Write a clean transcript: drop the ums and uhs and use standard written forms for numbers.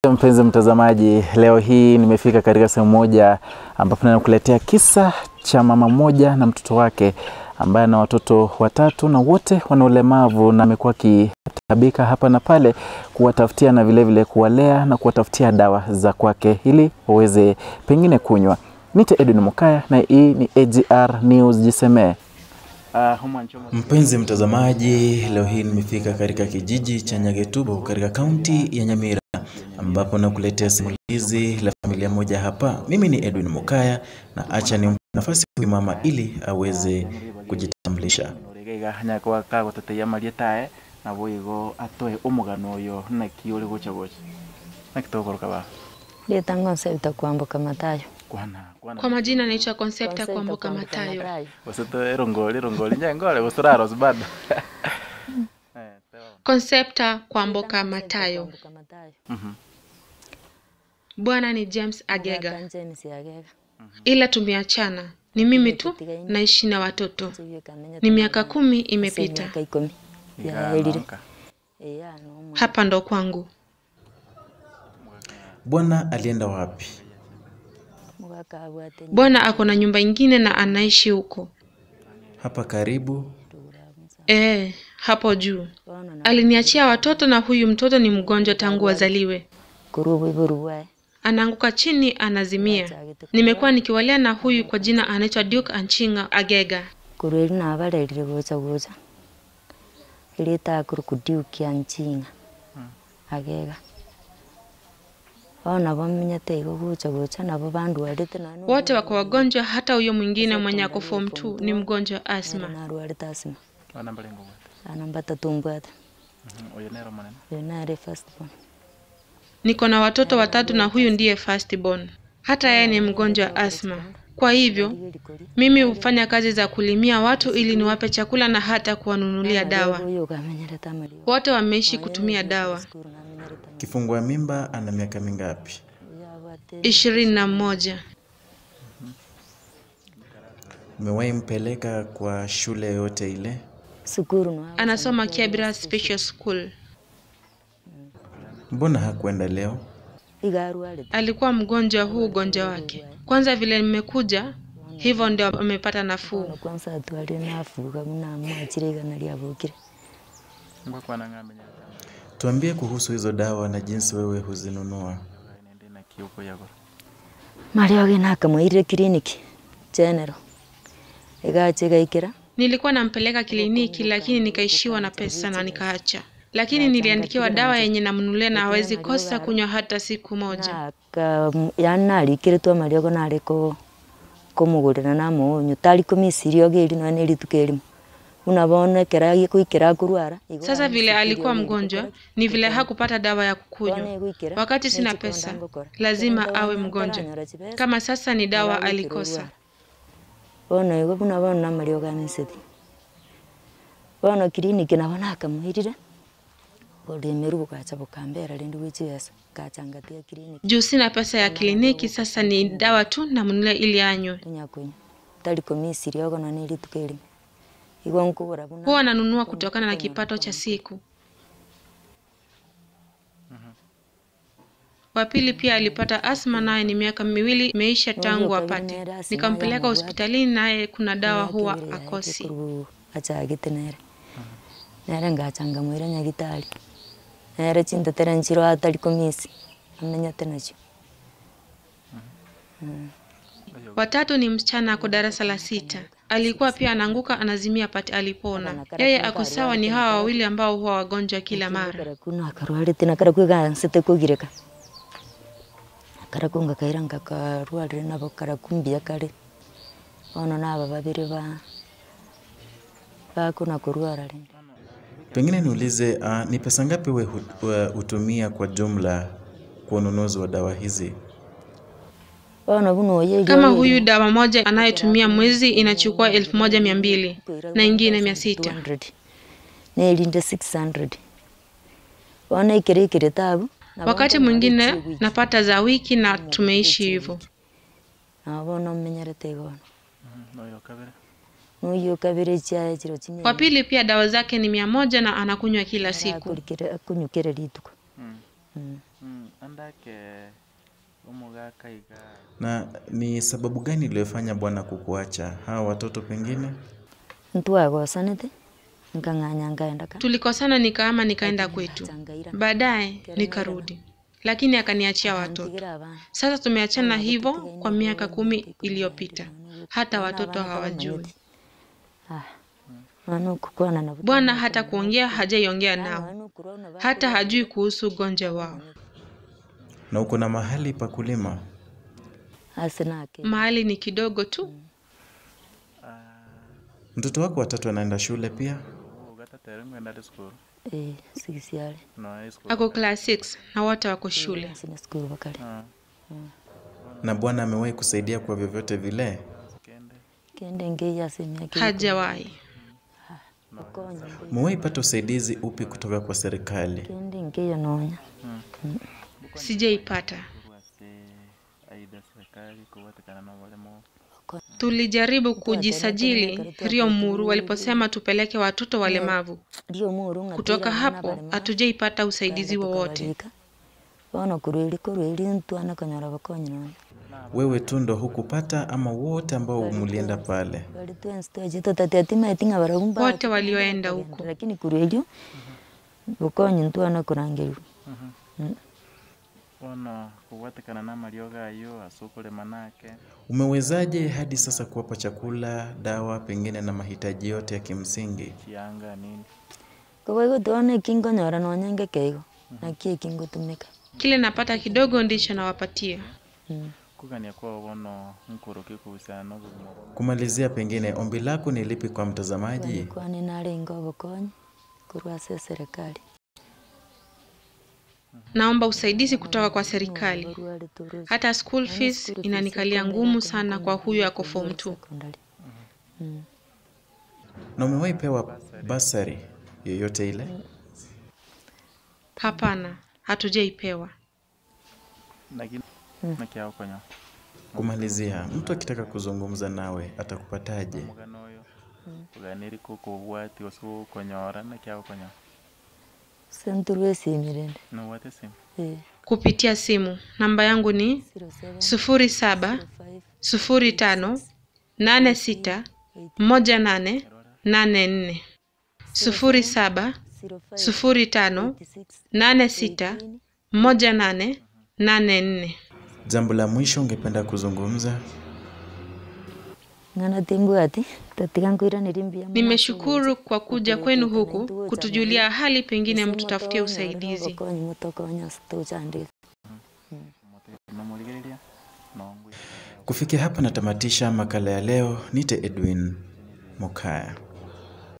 Mpenzi mtazamaji, leo hii nimefika katika sehemu moja ambapo nakuletea kisa cha mama moja na mtoto wake ambaye ana watoto watatu na wote wana ulemavu, na amekuwa akitabika hapa na pale kuwatafutia na vile vile kuwalea na kuwatafutia dawa za kwake ili waweze pengine kunywa. Nite Edwin Mokaya na hii ni AGR News Jiseme. Mpenzi mtazamaji, leo hii nimefika katika kijiji cha Nyagetubo katika kaunti ya Nyamira ambapo nakuletea simulizi la familia moja hapa. Mimi ni Edwin Mokaya na acha ni nafasi huyu mama ili aweze kujitambulisha. Kwa majina naitwa Concepta Kwamboka Matayo. Concepta Kwamboka Matayo. Bwana ni James Agega. Ila tumeachana. Ni mimi tu naishi na watoto. Ni miaka 10 imepita. Hapa ndo kwangu. Bwana alienda wapi? Bwana ako na nyumba ingine na anaishi huko. Hapa karibu? Hapo juu. Aliniachia watoto na huyu mtoto ni mgonjwa tangu wazaliwe. Anaanguka chini anazimia. Nimekuwa nikiwalea na huyu kwa jina anaitwa Duke Anchinga Agega. Wote wako wagonjwa, hata huyo mwingine mwenye ako form 2 ni mgonjwa asthma. Niko na watoto watatu na huyu ndiye first born. Hata yeye ni mgonjwa asthma. Kwa hivyo, mimi hufanya kazi za kulimia watu ili niwape chakula na hata kuwanunulia dawa. Wote wameishi kutumia dawa. Kifungua mimba ana miaka mingapi? 21. Umewahi mpeleka kwa shule yote ile? Anasoma Kiabira Special School. Mbona hakuenda leo? Alikuwa mgonjwa huu ugonjwa wake. Kwanza vile nimekuja, hivyo ndio amepata nafuu. Tuambie kuhusu hizo dawa na jinsi wewe huzinunua. Nilikuwa nampeleka kliniki lakini nikaishiwa na pesa na nikaacha. Lakini niliandikiwa dawa yenye namnunulia na hawezi kosa kunywa hata siku moja. Sasa vile alikuwa mgonjwa, ni vile hakupata dawa ya kukunywa. Wakati sina pesa, lazima awe mgonjwa. Kama sasa ni dawa alikosa. Juu sina pesa ya kliniki, sasa ni dawa tu namnunulia ili anywe. Huwa nanunua kutokana na kipato cha siku. Wa pili pia alipata asma, naye ni miaka 2 imeisha tangu apate. Nikampeleka hospitalini naye kuna dawa huwa akosi. Watatu ni msichana ako darasa la 6. Alikuwa pia anaanguka anazimia pati alipona. Yeye ako sawa, ni hawa wawili ambao huwa wagonjwa kila mara. Pengine niulize, ni pesa ngapi wewe hutumia kwa jumla kwa ununuzi wa dawa hizi? Kama huyu dawa moja anayetumia mwezi inachukua 1200 na ingine 600. Wakati mwingine napata za wiki na tumeishi hivyo. Wa pili pia dawa zake ni 100 na anakunywa kila siku. Na ni sababu gani iliyofanya bwana kukuacha? Hawa watoto pengine? Tulikosana, nikahama nikaenda kwetu. Baadaye nikarudi, lakini akaniachia watoto. Sasa tumeachana hivyo kwa miaka 10 iliyopita. Hata watoto hawajui. Bwana hata kuongea hajaiongea nao. Hata hajui kuhusu ugonjwa wao. Na uko na mahali pa kulima? Mahali ni kidogo tu. Mtoto wako watatu anaenda shule pia? Ako class 6 na wote wako shule. Na bwana amewahi kusaidia kwa vyovyote vile? Hajawahi. Umewahi pata usaidizi upi kutoka kwa serikali? Sijaipata. Tulijaribu kujisajili Rio Muru waliposema tupeleke watoto walemavu. Kutoka hapo hatujaipata usaidizi wowote. Wewe tu ndo hukupata ama wote ambao mlienda pale? Wote walioenda huko. Umewezaje hadi sasa kuwapa chakula, dawa, pengine na mahitaji yote ya kimsingi? Kile napata kidogo ndicho nawapatia. Kumalizia pengine, ombi lako ni lipi kwa mtazamaji? Naomba usaidizi kutoka kwa serikali. Hata school fees inanikalia ngumu sana kwa huyu ako form 2. Na umewahi pewa basari yoyote ile? Hapana, hatujaipewa. Kumalizia, mtu akitaka kuzungumza nawe atakupataje? Kupitia simu. Namba yangu ni 07 05 86 18 84. 07 05 86 18 84. Jambo la mwisho ungependa kuzungumza? Nimeshukuru kwa kuja kwenu huku kutujulia hali, pengine mtutafutie usaidizi. Kufikia hapa natamatisha makala ya leo. Nite Edwin Mokaya.